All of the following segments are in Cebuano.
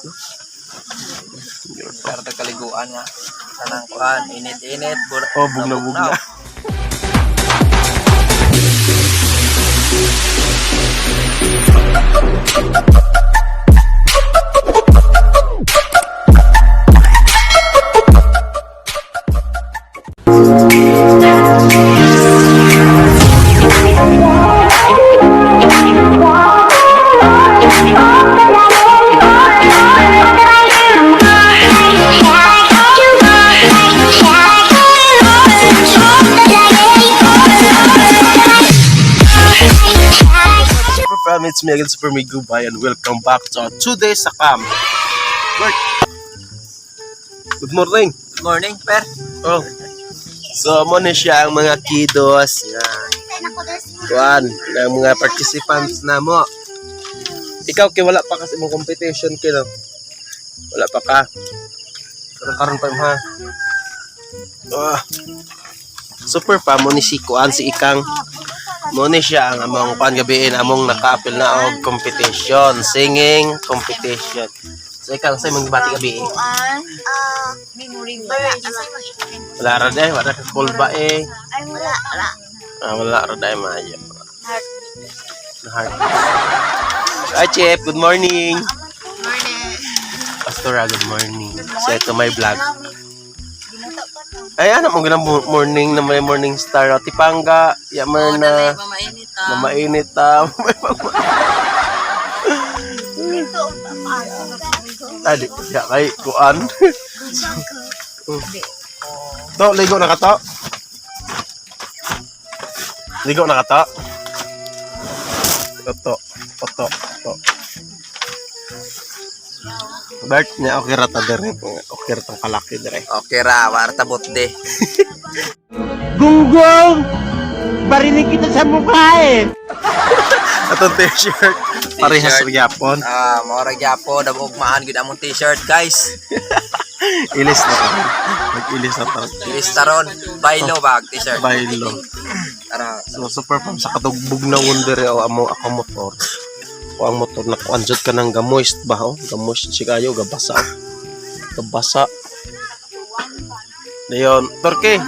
No? Pero kaliguan nga. Tanang kuan, init-init. Oh, bugna-bugna. Super fam, it's me again, Super Migo Bay, and welcome back to our 2 days sa camp. Bert. Good morning. Good morning, per. Oh. So, mo ni siya ang mga kidos nga kuan, ng mga participants na mo. Ikaw kay wala pa kasi mong competition kay no. Wala pa ka. Karon karon pa mo, ha. Ah. Super pa mo ni si kuan si Ikang. Mo ni siya ang among kuan gabiin among nakaapil na og competition, singing competition. So Ikang sa imong gibati gabi? Kuan, memory wala. Wala ra day, wala ka kulba eh. Ay, wala, wala. Ah, wala ra day maayo. Heart. Hi, Chef. Good morning. Morning. Pastora, good morning. So, ito may vlog. Ay, ano mo ganang morning na may morning star. Oh, Tipanga, yamer na. Mamainit ah. Mamainit ta. Adi, ya kay kuan. To, ligo na ka to. Ligo na ka to. To, to, to, to. Bert, niya okay ra ta dire. Okay ra tong kalaki dire. Okay ra, warta botde. Gunggong! Barinig kita sa mukha eh! Atong t-shirt. Parehas T-shirt. ra gyapon. Ah, mao ra gyapon, ugmaan gid among t-shirt, guys. Ilis na ta. Nag-ilis na ta. Ilis taron, baylo bag t-shirt. Baylo. Tara. So super pam sa katugbog na wonder o amo ako motor. O ang motor na kuan jud ka ng gamoist ba oh? Gamoist siya kayo gabasa. Gabasa. Dayon, Torque.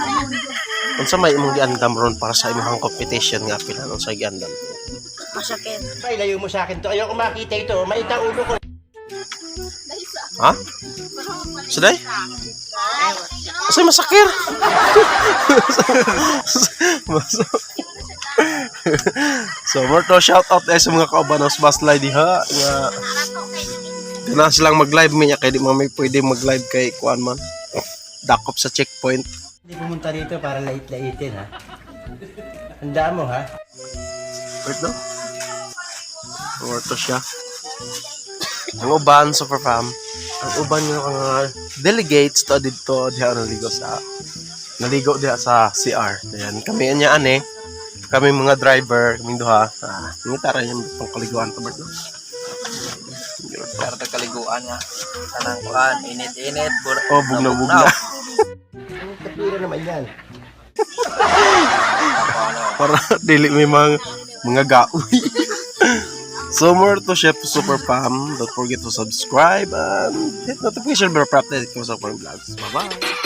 Unsa may imong giandam ron para sa imong competition nga pila unsa giandam? Masakit. Ay, layo mo sa akin to. Ayoko makita ito. Maita ulo ko. Ha? Suday? Unsay masakir? So, more to shout out eh, sa mga kaubanos baslay diha nga ganahan silang mag-live mi niya kay di man may pwede mag-live kay kuan man. Dakop sa checkpoint. Hindi pumunta rito para lait-laitin ha. Tandaan mo ha. Wait no? More to siya. Ang uban, super fam. Ang uban nga mga delegates to didto diha naligo diha sa CR. Ayan, kami anya ane. Kami mga driver, kaming duha. Ah, ngita ra yung pangkaliguan to Bert, no? Pero kaliguan nga. Tanang kuan, init-init. Oh, bugna-bugna. Kapira naman yan. Para dili may mga gaoy. So more to Chef Super Pam. Don't forget to subscribe and hit notification bell para update ko sa mga vlogs. Bye-bye!